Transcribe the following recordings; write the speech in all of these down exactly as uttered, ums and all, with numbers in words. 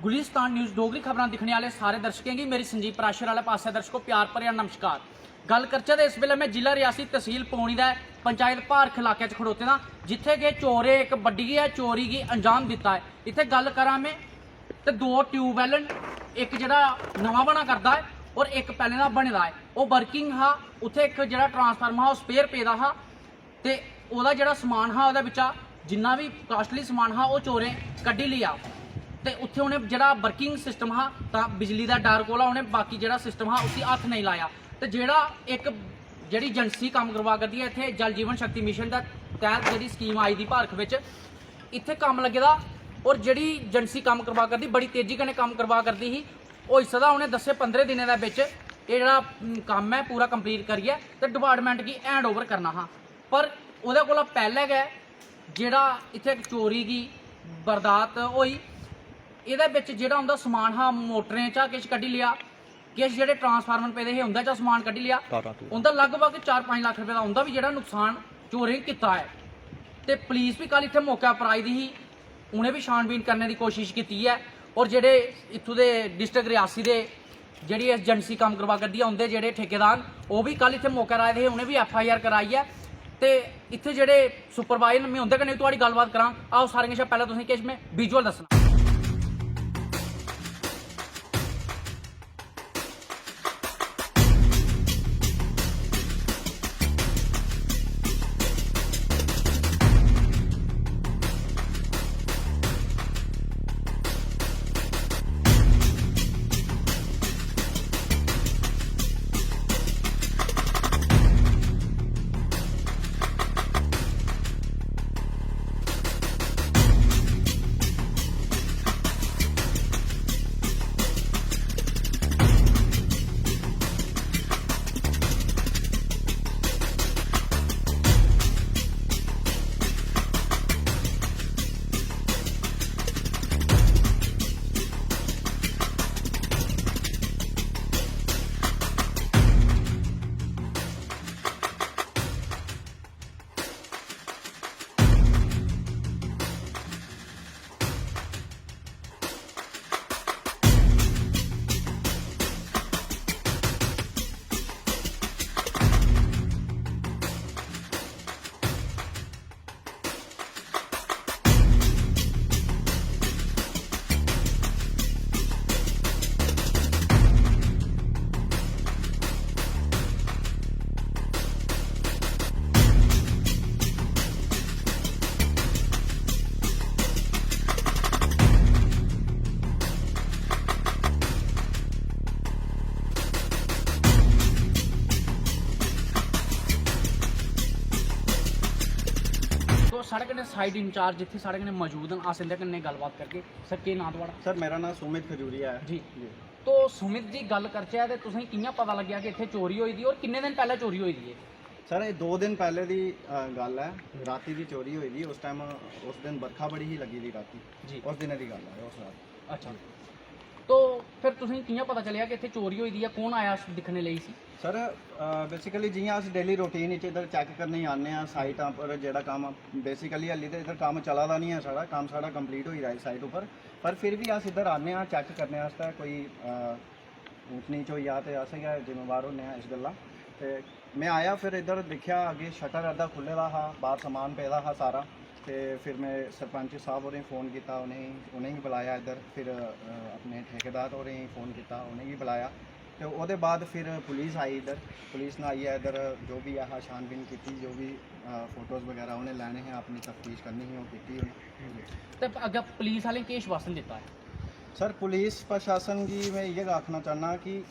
Gulistan news Dogri खबरां दिक्खने आह्ले सारे दर्शकें गी मेरी संजीव पराशर आह्ले पासै, दर्शको, प्यार भरेआ नमस्कार। गल्ल करचै ते इस बेल्लै में जिला रियासी, तसील पौनी दा पंचायत भारख इलाके च खड़ोते दा, जित्थै कि चोरें इक बड्डी गै चोरी गी अंजाम दित्ता ऐ। इत्थै गल्ल करां में ते दो ट्यूबवैल न, इक जेह्ड़ा नमां बना करदा ऐ और इक पैह्लें दा बने दा ऐ। ओह् वर्किंग हा, उत्थै इक जेह्ड़ा ट्रांसफार्मर हा, ओह् स्पेयर पेदा हा। ते ओह्दा जेह्ड़ा समान हा, ओह्दे बिच्चा जिन्ना बी कास्टली समान हा, ओह् चोरें कड्ढी लेआ। ते उत्थै उ'नें जेह्ड़ा वर्किंग सिस्टम हा, तां बिजली दा डर कोला उ'नें बाकी जेह्ड़ा सिस्टम हा, उसी हत्थ नेईं लाया। ते जेह्ड़ा इक जेह्ड़ी एजेंसी कम्म करवा करदी ऐ इत्थै, जल जीवन शक्ति मिशन दे तैह्त जेह्ड़ी स्कीम आई दी भारख बिच, इत्थै कम्म लग्गे दा। और जेह्ड़ी एजेंसी कम्म करवा करदी, बड़ी तेजी कन्नै कम्म करवा करदी ही। होई सकदा उ'नें दस्सें पंदरें दिनें दे बिच एह् जेह्ड़ा, उम, कम्म ऐ, पूरा कंप्लीट करियै ते डिपार्टमेंट गी हैंड ओवर करना हा। पर ओह्दे कोला पैह्लें गै जेह्ड़ा इत्थै इक चोरी गी बरदात होई, एह्दे बिच जेह्ड़ा उं'दा समान हा, मोटरें चा किश कड्ढी लेआ, किश जेह्ड़े ट्रांसफार्मर पेदे हे, उं'दे चा समान कड्ढी लेआ। तारां तूरां। उं'दा लगभग चार पंज लक्ख रपेऽ दा उं'दा बी जेह्ड़ा नुकसान चोरें कीता ऐ। ते पुलिस बी कल इत्थै मौके पर आई दी ही, उ'नें बी छानबीन करने दी कोशश कीती ऐ। और जेह्ड़े इत्थूं दे डिस्ट्रिक्ट रियासी दे जेह्ड़ी एजेंसी कम्म करवा करदी ऐ, उं'दे जेह्ड़े ठेकेदार न, ओह् बी कल इत्थै मौके पर आए दे हे, उ'नें बी एफ आई आर कराई ऐ। ते इत्थै जेह्ड़े सुपरवाइजर न, में उं'दे कन्नै बी थुआढ़ी गल्लबात करां। आओ, सारें कशा पैह्लें तुसें किश में विजुअल दस्सना। तो साढ़े कन्नै साइट इंचार्ज इत्थै साढ़े कन्नै मौजूद न, अस इं'दे कन्नै गल्लबात करगे। सर, केह् नांऽ थुआढ़ा? सर, मेरा नांऽ सुमित खजूरिया ऐ। जी। जी। तो सुमित जी, गल्ल करचै ते तुसेंगी कि'यां पता लग्गेआ कि इत्थै चोरी होई दी और किन्ने दिन पैह्लें चोरी होई दी ऐ? सर, एह् दो दिन पैह्लें दी, अ, गल्ल ऐ। रातीं दी चोरी होई दी, उस टाइम, उस दिन बरखा बड़ी ही लग्गी दी रातीं। जी। उस दिनै दी गल्ल ऐ, उस रात। अच्छा। तो फिर तुसेंगी कि'यां पता चलेआ कि इत्थै चोरी होई दी ऐ? कौन आया दिक्खने लेई इसी? सर, अ, basically जि'यां अस डेली रूटीन च इद्धर चैक करने गी आन्ने आं, साइटां पर जेह्ड़ा कम्म, basically हल्ली ते इद्धर कम्म चला दा निं ऐ साढ़ा, कम्म साढ़ा कंप्लीट होई दा इस साइट उप्पर, पर फिर बी अस इद्धर आन्ने आं चैक करने आस्तै। कोई, अ, ऊंच नीच होई जा ते अस गै जिम्मेवार होन्ने आं इस गल्ला। ते में आया, फिर इद्धर दिक्खेआ, अग्गें शटर अद्धा खु'ल्ले दा हा, बाह्र समान पेदा हा सारा। ते फिर में सरपंच साह्ब होरें गी फोन कीता, उ'नेंगी, उ'नेंगी बी बलाया इद्धर। फिर, अ, अपने ठेकेदार होरें गी फोन कीता, उ'नेंगी बी बलाया। ते ओह्दे बाद फिर पुलिस आई इद्धर। पुलिस ने आइयै इद्धर जो बी ऐ हा, छानबीन कीती, जो बी, अ, फोटोज़ बगैरा उ'नें लैने हे, अपनी तफ्तीश करनी ही, ओह् कीती उ'नें। ते अग्गें पुलिस आह्लें केह् आश्वासन दित्ता ऐ? सर, पुलिस प्रशासन गी में इ'यै गै आखना चाह्न्नां कि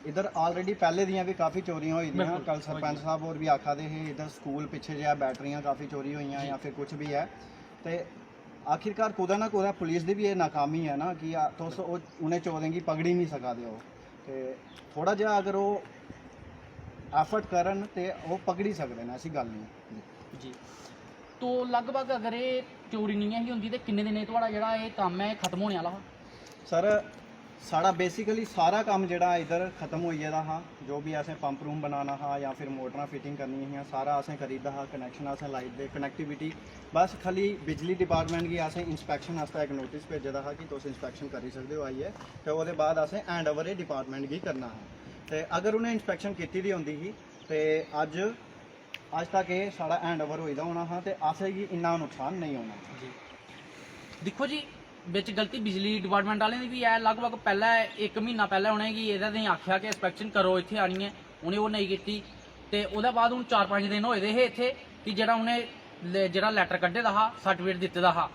इद्धर already पैह्ले दियां बी काफ़ी चोरियां होई दियां। बिल्कुल, कल होई सरपंच दियां। साह्ब होर बी आखा दे हे, इद्धर स्कूल पिच्छे जेहा बैटरियां काफ़ी चोरी होइयां जी। जां फिर कुछ बी ऐ। ते आखिरकार कुतै ना कुतै पुलिस दी बी एह् नाकामी ऐ ना कि आ, तुस ओह्, उ'नें चोरें गी पकड़ी निं सका दे ओ। ते थोह्ड़ा जेहा अगर ओह् एफर्ट करन ते ओह् पकड़ी सकदे न, ऐसी गल्ल निं ऐ। जी। तो लगभग अगर एह् चोरी निं ही होंदी ते किन्ने दिनें थुआढ़ा जेह्ड़ा एह् कम्म ऐ, एह् खत्म होने आह्ला हा? सर, साढ़ा बेसिकली सारा कम्म जेह्ड़ा इद्धर खत्म होई गेदा हा। जो बी असें पंप रूम बनाना हा जां फिर मोटरां फिटिंग करनियां हियां, सारा असें करी दित्ता हा। कनैक्शन असें लाई दित्ते, कनैक्टिविटी बस खाली बिजली डिपार्टमेंट गी असें इंस्पैक्शन आस्तै इक नोटिस भेजे दा हा कि तुस इंस्पैक्शन करी सकदे ओ आइयै, ते ओह्दे बाद असें हैंड ओवर एह् डिपार्टमेंट गी करना हा। ते अगर उ'नें इंस्पैक्शन कीती दी होंदी ही ते अज्ज अज्ज तक एह् साढ़ा हैंड ओवर होई दा होना हा ते असेंगी इन्ना नुकसान नेईं होना। जी दिक्खो जी, बिच गलती बिजली डिपार्टमेंट आह्लें दी बी ऐ। लगभग पैह्लें इक म्हीना पैह्लें उ'नेंगी एह्दे ताईं आखेआ कि इंस्पैक्शन करो इत्थै आनियै, उ'नें ओह् नेईं कीती। ते ओह्दे बाद हून चार पंज दिन होए दे हे इत्थै कि जेह्ड़ा उ'नें ले- जेह्ड़ा लैटर कड्ढे दा हा, सर्टिफिकेट दित्ते दा हा,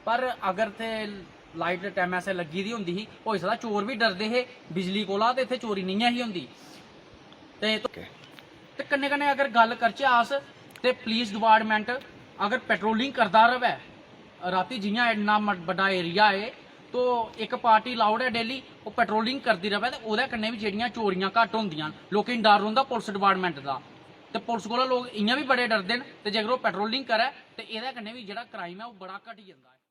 पर अगर ते लाइट टैमै सिर लग्गी दी होंदी ही, होई सकदा चोर बी डरदे हे बिजली कोला, ते इत्थै चोरी नेईं ऐ ही होंदी। ते ते कन्नै कन्नै अगर गल्ल करचै अस, ते पुलिस डिपार्टमेंट अगर पेट्रोलिंग करदा र'वै, रातीं जि'यां इन्ना म- बड्डा एरिया ऐ, तो इक पार्टी लाई ओड़ै डेली, ओह् पेट्रोलिंग करदी र'वै, ते ओह्दे कन्नै बी जेह्ड़ियां चोरियां घट्ट होंदियां न। लोकें गी डर रौंह्दा पुलिस डिपार्टमेंट दा, ते पुलिस कोला लोक इ'यां बी बड़े डरदे न। ते जेकर ओह् पेट्रोलिंग करै, ते एह्दे कन्नै बी जेह्ड़ा क्राइम ऐ, ओह् बड़ा घटी जंदा ऐ।